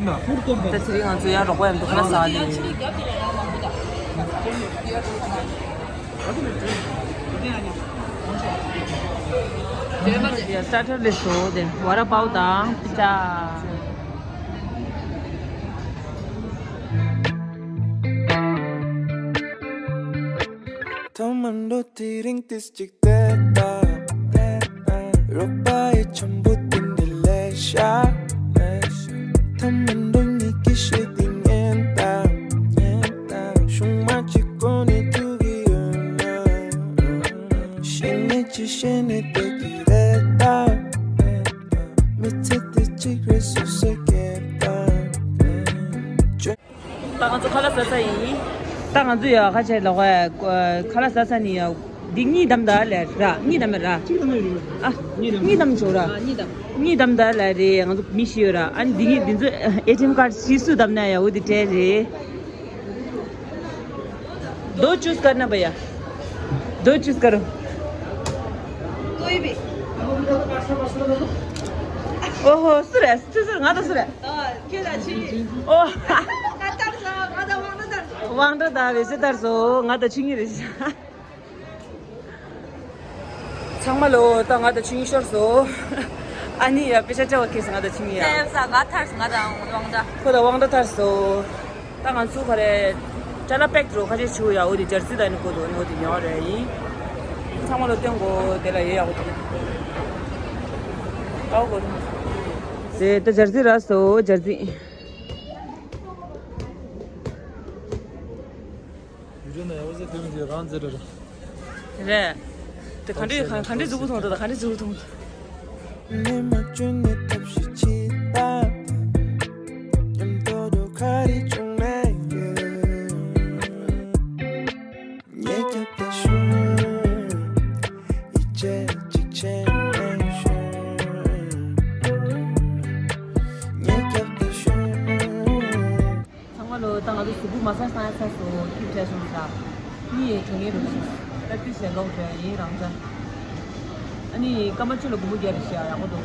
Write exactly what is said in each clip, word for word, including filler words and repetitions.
ད་དེ་རིང་ང་ཚོ་ཡང་རོགས་པ་ཡང་འདུག་ཁ་ལག་ཟ་ནས། ཡ་སི་ཊར་ཊར་ལས་བཟོ་དེ་ཝ་ར་པའོ་དང་པི་ཙ། ཐ་མ་འགྲོ་དེ་རིང་ཏིས་གཅིག་བལྟས་ད། རོགས་པ་ཡི་འཆམ་པོ་དེ་འདྲ་ལས་ཤ། ཐ་མ་འགྲོ་གཉིས་ཀྱི་ཤེས་དེ་ཉན་ད། ཤུང་མ་གཅིག་གོ་ནས་ཐུག་གི་ཡོད་ན། ཤེས་ནས་ཅི་ཤེས་ནས་བསྡད་ཀྱི་རེད་ད། མི་ཚེ་དེ་གཅིག་རེད་སོ་སོ་སྐྱེལ་ད། ད་ང་ཚོ་ཁ་ལག་ཟ་ས་ཡིན། ད་ང་ཚོ་ཡ་ཁ་ཆེ་ལོག་ཁ་ལག་ཟ་ས་ནི་ཡ། འདི་གཉིས་བདམས་ད་ལས་ར། གཉིས་བདམས་ར། གཅིག་བདམས་ཡོད་རེད། ཨ། གཉིས་བདམས། གཉིས་བདམས་ཆོག་ར། ཨ། གཉིས་བདམས། གཉིས་བདམས་ད་ལས་རེད། ང་ཚོ་མི་བཞི་ཡོད་ར། ཨ་ནི་འདི་གཉིས་འདི་ཚོ་ཨེ་ཊི་ཨེམ་ཀར་ཇི་སུ་བདམས་ན་ཡ་འོ་འདི་སྤྲད་རེད། दो चूज करना भैया। दो चूज करो। कोई भी। ओहो, सुरे, सुरे, सुरे, ང་ད་སུ་རེད། ཁྱོད་ད་ཆི། ཨོ། ང་ད་སུ་རེད། ང་ད་དབང་གྲགས་ད་རེད། དབང་གྲགས་ད་བེ་སེ་ད་སོ་ང་ད་ཆི་ངི་རེད། ཚང་མ་ལོ་ད་ང་ད་ཆི་ངི་ཤོར་སོ། ཨ་ནི་ཡ་པེ་ཤ་ཅ་བ་ཁེ་སི་ང་ད་ཆི་ངི་ཡ། ང་ཐར་སོ་ང་ད་དབང་གྲགས། ཁོ་ད་དབང་གྲགས་ཐར་སོ། ད་ང་ཚོ་ག་རེ། ཅ་ལག་པེག་འགྲོ་ཁ་ཆེ་ཆུ་ཡ་འོ་དེ་ཇར་སི་ད་ནི་གོ་དོ་ནི་འོ་དེ་ཉོ་རེ་ཡིན། ཚང་མ་ལོ་སྟོན་གོ་དེ་ལ་ཡེ་ཡག་པོ་འདུག་ཨའོ་གོ་དེ་ད་ཇར་སི་ར་སོ་ཇར་སི། བི་ཌིའོ་ནང་ཡག་པོ་ཟེར་དེ་མི་ཟེར་རང་ཟེར་རེད། རེད། དེ་ག་འདྲས་ག་ག་འདྲས་གཟུགས་པོ་མཐོང་འདུག་ད་ག་འདྲས་གཟུགས་པོ་མཐོང་འདུག་ཚང་མ་ལོ་ད་ང་ཚོ་གཟུགས་པོ་མ་སངས་སངས་ཡ་ཚ་སོ་ཁྱིམ་བྱས་སོང་ས། གཉིས་ཡས་གྲོང་ངེར་རུ་ཞིག་ད་ཏི་ཞལ་ལོག་བྲོས་ཡིན་རང་ཅག་ཨ་ནི་སྐར་མ་བཅུ་ལ་སྒོར་མོ་བརྒྱབ་རེ་ཞིག་ཡག་པོ་འདུག་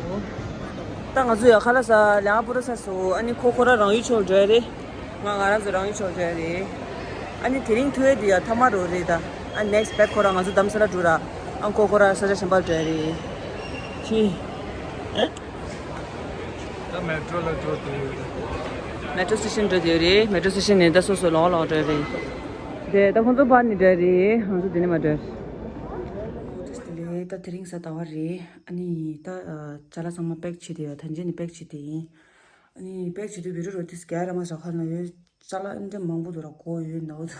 ད་ང་ཚོ་ཡ་ཁ་ལག་ཟ་ལས་ང་པུ་ར་ཚ་སོ་ཨ་ནི་ཁོ་ཁོ་ར་རང་ཡུལ་ཕྱོགས་བྲོས་རེད། ང་ང་རང་ཚོ་རང་ཡུལ་ཕྱོགས་བྲོས་རེད། ཨ་ནི་དེ་རིང་ཐུ་ཨེ་དི་ཡ་ཐ་མ་རོ་རེད་ད། ཨ་ནེག་སི་བེད་ཁོ་ར་ང་ཚོ་དམ་ས་ལ་འགྲོ་ར། ཨ་ཁོ་ཁོ་ར་ས་ཆ་གཞན་པ་བྲོས་རེད། ཁྱི། ད་མེ་ཊྲོ་ལ་འགྲོ་དུས། མེ་ཊྲོ་སི་ཊེ་ཤན་འགྲོ་དུས་རེད། མེ་ཊྲོ་སི་ཊེ་ཤན་ནས་ད་སོ་སོ་ལོག་ལོག་འགྲོ་རེད། དེ་ད་ཁོང་ཚོ་ཕར་ནས་འགྲོ་རེད། ང་ཚོ་འདི་ནས་མར་འགྲོ། དེ་ལས་ད་དེ་རིང་གཟའ་ཟླ་བ་རེད། ཨ་ནི་ད་ཅ་ལག་ཚང་མ་པེག་བྱེད་དེ་ཡོད། ད་འཇེ་ནས་པེག་བྱེད་དེ་ཡིན། ཨ་ནི་པེག་བྱེད་དུས་བི་རི་རོ་དེ་སྐྱ་ར་མ་ཟ་ཁ་ན་ཡོད། ཅ་ལག་ཨེ་འདྲ་མང་པོ་འདུག་ར་གོ་ཡོད་ནའོ་ད།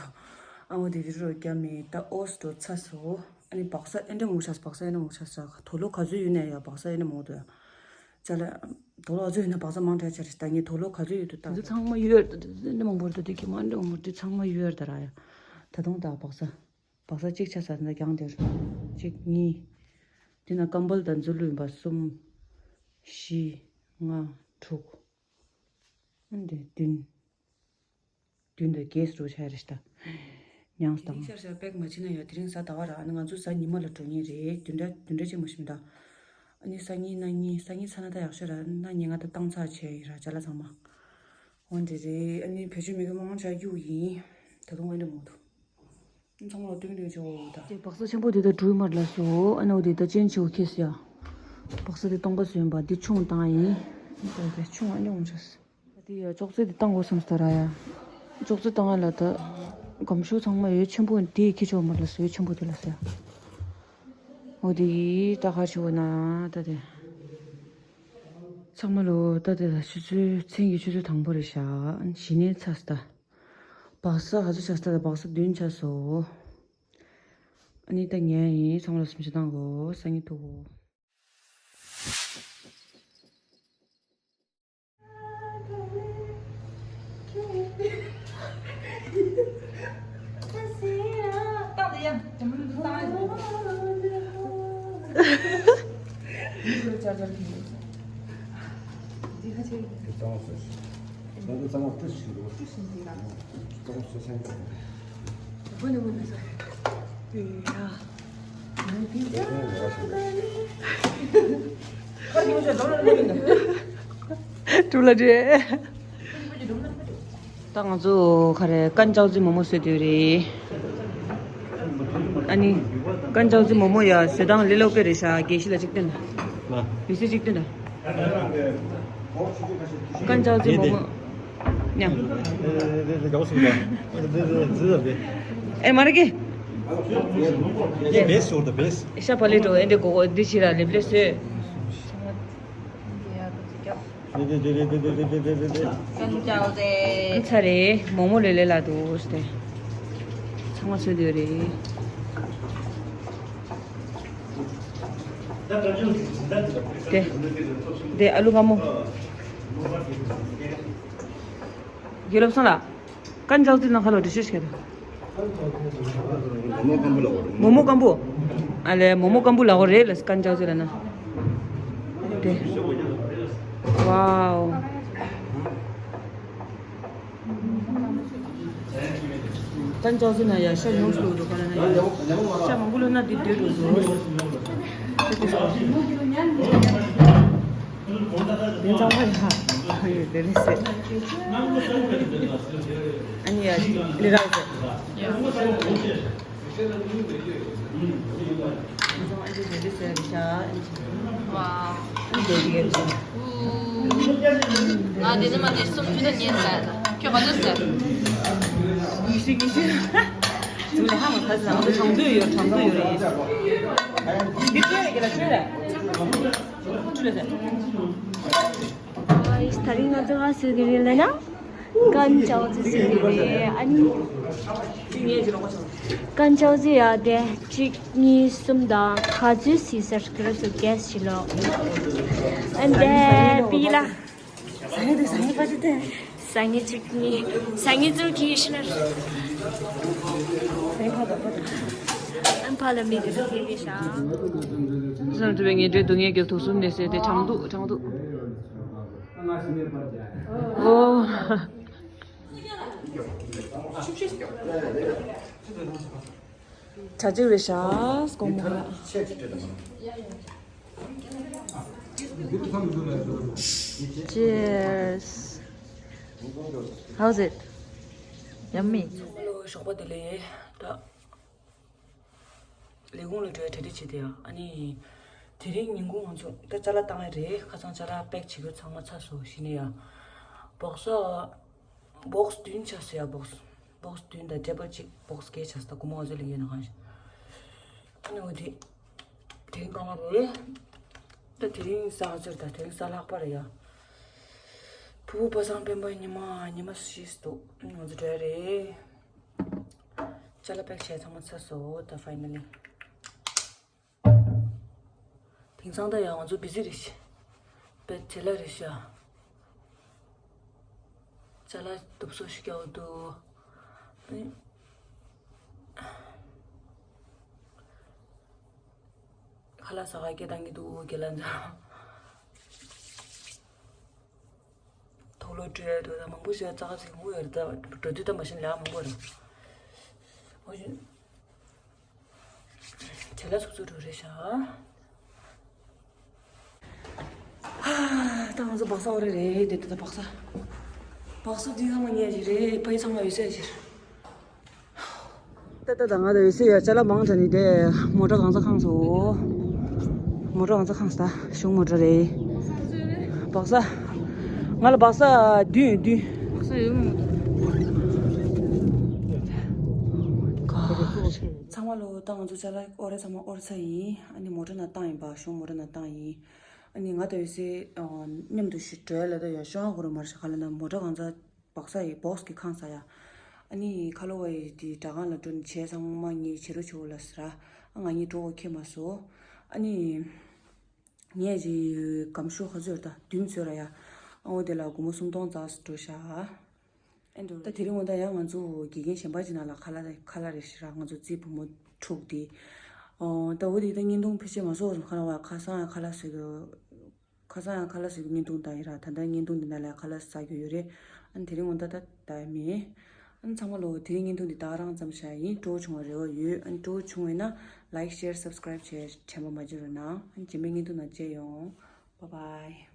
ཨ་མོ་དེ་བི་རི་རོ་རྒྱ་མི་ད་ཨོ་སི་འགྲོ་ཚ་སོ། ཨ་ནི་སྦག་ས་ཨེ་འདྲ་མོ་ཆགས་སོ། སྦག་ས་ཨེ་འདྲ་མོ་ཆགས་སོ། དུག་ལོག་ག་ཚོད་ཡོད་ན་ཡ་སྦག་ས་ཨེ་འདྲ་མོ་འདུག་ཡ། ཅ་ལག་དུག་ལོག་ག་ཚོད་ཡོད་ན་སྦག་ས་མང་དྲགས་ཆགས་རེད། ད་ངས་དུག་ལོག་ག་ཚོད་ཡོད་འདུག་ད། འདི་ཚང་མ་ཡོད་རེད། ད་འདི་མང་པོ་རེད། ད་འདི་གི་མ་འདྲ་མོ་འདི་ཚང་མ་ཡོད་རེད་ད་ར་ཡ། ད་དུང་ད་སྦག་ས། སྦག་ས་གཅིག་ཆ་ཚང་ད་རྒྱང་དེར། གཅིག་གཉིས། དེ་ན་ཀམ་བལ་དང་མཛོ་ལུས་པ་གསུམ། བཞི། ལྔ། དྲུག་ཨ་འདི་བདུན། བདུན་དང་བརྒྱད་རུ་ཆགས་རེད་ད། མྱངས་དང་། དེ་རིང་ཤར་ཤར་པེག་མ་བྱེད་ན་ཡང་དེ་རིང་གཟའ་ཟླ་བ་ར། ཨ་ནི་ང་ཚོ་གཟའ་ཉི་མ་ལ་འགྲོ་ངེས་རེད། བདུན་ཕྲག་བདུན་ཕྲག་གཅིག་མ་ཤི་མི་ད། ཨ་ནི་སང་ཉིན་གནངས་ཉིན་སང་ཉིན་ཚ་ན་ད་ཡག་ཤོས་ར། གནངས་ཉིན་ང་ད་བཏང་ཚར་བྱས་ཡིན་ར་ཅ་ལག་ཚང་མ། འོན་ཏེ་རེད། ཨ་ནི་བེད་སྤྱོད་མེད་མཁན་མང་ཆེ་རྒྱུག་ཡིན། ད་དུང་འོན་ཏེ་མོ་འདུག་ཚང་མ་ལ་སྟོན་སྟོན་ཆོག་ད། དེ་སྦག་ས་ཆེན་པོ་དེ་ད་འགྲུལ་མར་ལ་སོ། ཨ་ནི་འོ་དེ་ད་ཅན་ཆེ་བོ་ཁེ་སི་ཡ། སྦག་ས་དེ་སྟོང་པ་བཟོས་པ་འདི་ཆུང་བཏང་ཡིན། འདི་ཆུང་ཨ་ནི་འོང་ཆོག་དེ་ཡ་ཅོག་ཙེ་དེ་བཏང་དགོས་བསམ་སྟ་ར་ཡ། ཅོག་ཙེ་བཏང་ཡ་ལ་ད། སྒམ་ཤུགས་ཚང་མ་ཡོད་ཆེན་པོ་དེ་ཁེ་ཆོག་མར་ལ་སོ་ཡོད་ཆེན་པོ་དེ་ལ་སོ་ཡ། འོ་དེ་ཡི་ད་ཁ་ཆེ་བོ་ན་ད་དེ། ཚང་མ་ལོ་ད་དེ་ལ་ཆུ་ཚོད་མཚན་གྱི་ཆུ་ཚོད་དང་པོ་རེད་ཤག་གཞི་ནས་ཚར་སྟ། སྦག་ས་ག་ཚོད་ཆགས་སྟ། སྦག་ས་བདུན་ཆགས་སོ། ཨ་ནི་ད་ཉལ་ཡིན། ཚང་མ་ལ་སེམས་ཤུགས་བཏང་གོ་སང་ཉིན་ཐུག་གོ་ཀྲུ་ལ་འདྲེ། ད་ང་ཚོ་ག་རེ་ཀན་ཅའོ་ཙི་མོག་མོག་བཟོས་བསྡད་ཡོད་རེད། ཨ་ནི་ཀན་ཅའོ་ཙི་མོག་མོག་ཡ་བཟོ་སྟངས་ལས་སླ་པོ་རེད་ཤག་དགེ་བཤེས་ལགས་གཅིག་སྟོན་དང་། ལ། དགེ་བཤེས་གཅིག་སྟོན་དང་། ཀན་ཅའོ་ཙི་མོག་མོག་ཉམས། ཨེ་མ་རེད་ཀི། ཤ་བག་ལེབ་འགྲོ་ཨེ་འདྲ་གོ་གོ་འདི་ཕྱི་ར་ལེབ་ལེབ་བཟོས། ཚ་རེད། མོག་མོག་ལས་ལས་སླ་འདུག་སྟེ། ཚང་མ་ཚོས་འདོད་རེད། དེ། དེ་ཨ་ལུ་ཀ་མོ། དགེ་སློབ་སོང་ལ། ཀན་ཅའོ་ཙི་ནང་ཁ་ལོ་འདྲི་ཤོད་ཤེས་དང་། མོག་མོག་སྐམ་པོ། ཨ་ལས་མོག་མོག་སྐམ་པོ་ལ་འོ་རེད་ལ་ཀན་ཅའོ་ཙི་ལ་ན། དེ། ཝའོ། ཀན་ཅའོ་ཙི་ན་ཡ་ཤ་ཉུང་སུ་འགྲོ་ག་ལ་ན་ཡ། ཤ་མང་པོ་ལོ་ན་དེ་དུས་འགྲོ་འགྲོ། དེ་དུས་སོ། དེ་ཚང་མ་ཡ། ཡོད་དེ་རེད་ཟེར། ཨ་ནི་ཡ་ལི་ར་ཟེར། ཡ། ཨ་ནི་དེ་རེད་ཟེར་བྱ། ཨ་ནི་དེ་རེད་ཟེར། ང་དེ་ནི་མ་དེ་སུམ་ཅུ་དང་ཉེ་ཟེར། ཁྱོད་ག་ཚོད་ཟེར། ཉི་ཤུ་ཉི་ཤུ། ཚུར་ལ་ཧ་མ་ཁ་ཟེར་ང་ཚོ་གྲོང་སྡོད་ཡོད་གྲོང་སྡོད་ཡོད་རེད། འདི་ཁྱོད་རེད་ཀྱི་ལ་ཁྱོད་རེད། ཨ་ད་རིང་ང་ཚོ་ག་ཟེར་གི་རེད་ལབ་ན། ཀན་ཅའོ་ཙི་ཟེར་གི་རེད། ཨ་ནི། ཀན་ཅའོ་ཙི་ཡ་དེ་གཅིག་གཉིས་གསུམ་དང་ག་ཚོད་ཟེར་ཟེར་གི་རེད་ཟེར་གེ་སི་ཞིག་ལོ། ཨ་ནི་དེ་པི་ལ། ཟ་ཡི་དེ་ཟ་ཡི་པ་ཅི་དེ། ཟ་ངེ་གཅིག་གཉིས། ཟ་ངེ་ཙུར་གྱིས་ཤི་ན། ཟ་ཡི་ཕ་དང་ཕ་དང་། ཨན་ཕ་ལ་མི་དེ་ཟ་ངེ་གི་ཤ། བསམ་ཐུབ་པའི་ངན་འགྲོའི་སྡུག་བསྔལ་གྱི་དུག་གསུམ་ནད་སེལ་ཏེ་གྲང་སྡུག་གྲང་སྡུག་ཨོ། གྲ་ཅིག་རེད་ཤག་སྐོང་མོ་ལ། Cheers. How's it? Yummy. ལོ་ཞོགས་པ་བདེ་ལེགས། ད་ལས་ཁུངས་ལ་འགྲོ་ཡ་གྲ་སྒྲིག་བྱེད་དེ་ཡ། ཨ་ནི་དེ་རིང་ཉིན་གུང་ང་ཚོ་ད་ཅ་ལག་བཏང་ཡ་རེད། ཁ་སང་ཅ་ལག་པེག་བྱེད་དགོས་ཚང་མ་ཚར་སོང་། གཞི་ནས་ཡ་སྦོག་ས། སྦོག་སི་བདུན་ཆགས་སོང་ཡ། སྦོག་སི་སྦོག་སི་བདུན་དང་ཊེ་བལ་གཅིག་སྦོག་སི་བརྒྱད་ཆགས་སོང་། ད་སྒོར་མོ་ཨ་ཙི་ལེན་གྱི་ན་གང་ཞིག་ཨ་ནི་འོ་དེ་དེ་རིང་གང་ལ་རེད། ད་དེ་རིང་གཟའ་ཨ་ཙི་རེད། ད་དེ་རིང་གཟའ་ལྷག་པ་རེད་ཡ། ཕུ་བོ་པ་སངས་སྤེན་པ་ཉི་མ་ཉི་མ་ཤི་སོང་། ང་ཚོ་འགྲོ་ཡ་རེད། ཅ་ལག་པེག་བྱས་ཚང་མ་ཚར་སོང་། ད་ཕའི་ནལ་ལི། དེང་སང་ད་ཡང་ང་ཚོ་བི་ཟི་རེད་ཤག་དཔེ་བྲེལ་བ་རེད་ཤག་ཅ་ལག་སྡུག་སོ་ཞིག་རྒྱག་འདུག་ཁ་ལག་ཟ་ག་སྐད་བཏང་གི་འདུག་རྒན་ལགས་ཚོ། དུག་ལོག་སྤྲོད་འདུག་ད་མང་པོ་ཞིག་ཙག་ཙིག་མུ་ཡར་ད་འགྲོ་དུས་ད་མ་ཤེས་ལ་མང་པོ་རེད། འོ་ཞིག་བྲེལ་བ་ཚུགས་ཚུགས་འགྲོ་རེད་ཤག་ད་ང་ཚོ་སྦག་ས་འོ་རེ་རེད། དེ་ད་སྦག་ས། སྦག་ས་དེ་ཚང་མ་ཉལ་ཞིག་རེད། ཕ་ཡི་ཚང་མ་ཡོད་ས་ཞིག་ད་ད་ད་ང་ད་ཡོད་ས་ཡ་ཅ་ལག་མང་དྲགས་ནི་དེ་མོ་ཊ་གང་ས་ཁེངས་སོང་། མོ་ཊ་གང་ས་ཁེངས་སོང་། ད་གཞུང་མོ་ཊ་རེད། སྦག་ས། ང་ལ་སྦག་ས་བདུན་ཡོད་བདུན། སྦག་ས་ཡོད་མོ་ཊ། ཚང་མ་ལོ། ད་ང་ཚོ་ཅ་ལག་འོ་རེ་ཚང་མ་འོར་ས་ཡིན། ཨ་ནི་མོ་ཊ་ནང་བཏང་ཡིན་པ། གཞུང་མོ་ཊ་ནང་བཏང་ཡིན། ཨ་ནི་ང་དང་ཡོད་སའི་མཉམ་དུ་ཞིག་འགྲོ་ཡ་ལ་ད་ཡ་ཤོང་ཧོ་རུ་མར་ཤ་ཁ་ལ་ན་མོ་ཊ་གང་ཚ་སྦག་ས་ཡི་སྦོག་སི་གི་ཁང་ས་ཡ། ཨ་ནི་ཁ་ལོ་བ་ཡི་དེ་དྲ་ཁང་ལ་འགྲོ་ནས་བྱས་ཚང་མ་ངའི་བྱེད་རོགས་བྱེད་འོ་ལ་ཟེར། ཨ་ང་གཉིས་འགྲོ་འོ་ཁྱེད་མ་སོ། ཨ་ནི། ངས་ཀྱི་སྒམ་ཤོག་ག་ཚོད་ད་བདུན་ཚོད་ར་ཡ། ཨ་འོ་དེ་ལ་སྒོར་མོ་སུམ་སྟོང་ཙག་འགྲོ་ཤག་ཨེ་འགྲོ། ད་དེ་རིང་འོ་ད་ཡང་ང་ཚོ་དགེ་རྒན་གཞན་པ་ཅིག་ནང་ལ་ཁ་ལག་ཁ་ལག་རེ་ཞིག་ར། ང་ཚོ་རྩིས་བུ་མོ་དྲུག་དེ། ཨོ་ད་འོ་དེ་ད་བརྙན་ཐུང་ཕལ་ཆེར་མ་བཟོ་བ་སོང་། ཁ་ལག་བ་ཁ་སང་ཡང་ཁ་ལག་བཟོས་གི། ཁ་སང་ཡང་ཁ་ལག་བཟོས་གི་བརྙན་ཐུང་བཏང་ཡིན་ར། ད་ལྟ་བརྙན་ཐུང་འདི་ནང་ལ་ཁ་ལག་ཟ་རྒྱུ་ཡོད་རེད། ཨ་ནི་དེ་རིང་འོ་ད་ད་ད་མེད། ཨ་ནི་ཚང་མ་ལོ་དེ་རིང་བརྙན་ཐུང་འདི་ད་ག་རང་ཙམ་བཞག་ཡིན། སྤྲོ་བོ་བྱུང་བ་རེ་བ་ཡོད། ཨ་ནི་སྤྲོ་བོ་བྱུང་བས་ན་like, share, subscribe བྱས་དྲན་པ་མ་བརྗེད་རོགས་གནང་། ཨ་ནི་རྗེས་མའི་བརྙན་ཐུང་ནང་མཇལ་ཡོང་། Bye bye.